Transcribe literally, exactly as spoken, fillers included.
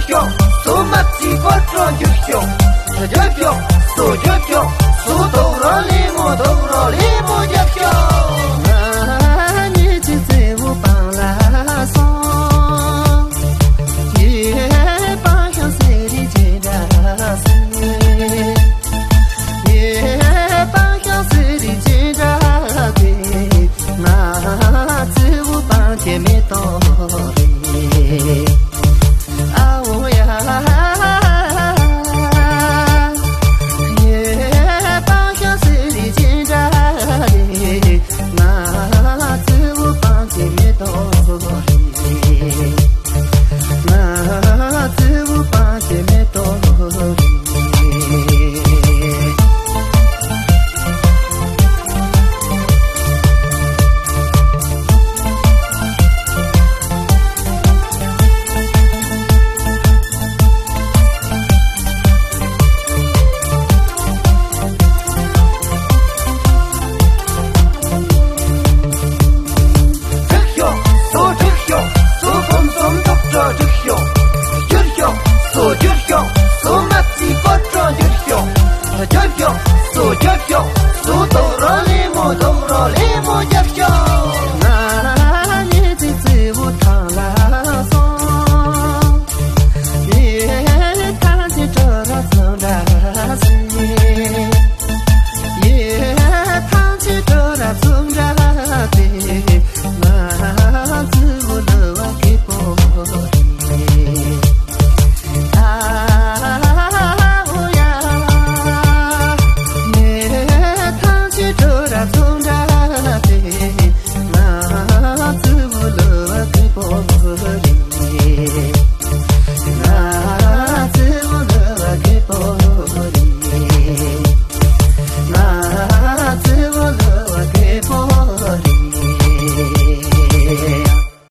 ཤོག་སུ་མ་བརྩི་སྐོར་བྲོ་འགྱུར་ཤོག་རྒྱབ་ཤོག་སུ་རྒྱབ་ཤོག་སུ་རྡོག་རོ་ལི་མོ་རྡོག་རོ་ལི་མོ་རྒྱབ་ཤོག་ང་ཉིད་ཀྱི་བརྩེ་བོ་སྤང་ལ་སོང་། ཡེ་སྤང་ཤོག་ཟེར་རེ་ཅི་འདྲ་ཟེར། ཡེ་སྤང་ཤོག་ཟེར་རེ་ཅི་འདྲ་ཟེར། ང་བརྩེ་བོ་སྤང་གི་མེ་ཏོག་རེད། ཨ་འོ་ཡ། ཡེ་སྤང་ཤོག་ཟེར་རེ་ཅི་འདྲ་རེད། ང་བརྩེ་བོ་སྤང་གི་མེ་ཏོག་རེད། ང་བརྩེ་བོ་སྤང་གི་མེ་ཏོག་རེད། འགྲིག་ཤོག་སོ་འགྲིག་ཤོག་སོ་གོམ་གོམ་ཐོག་འགྲོ་འགྲིག་ཤོག་བསྒྱུར་ཤོག་སོ་བསྒྱུར་ཤོག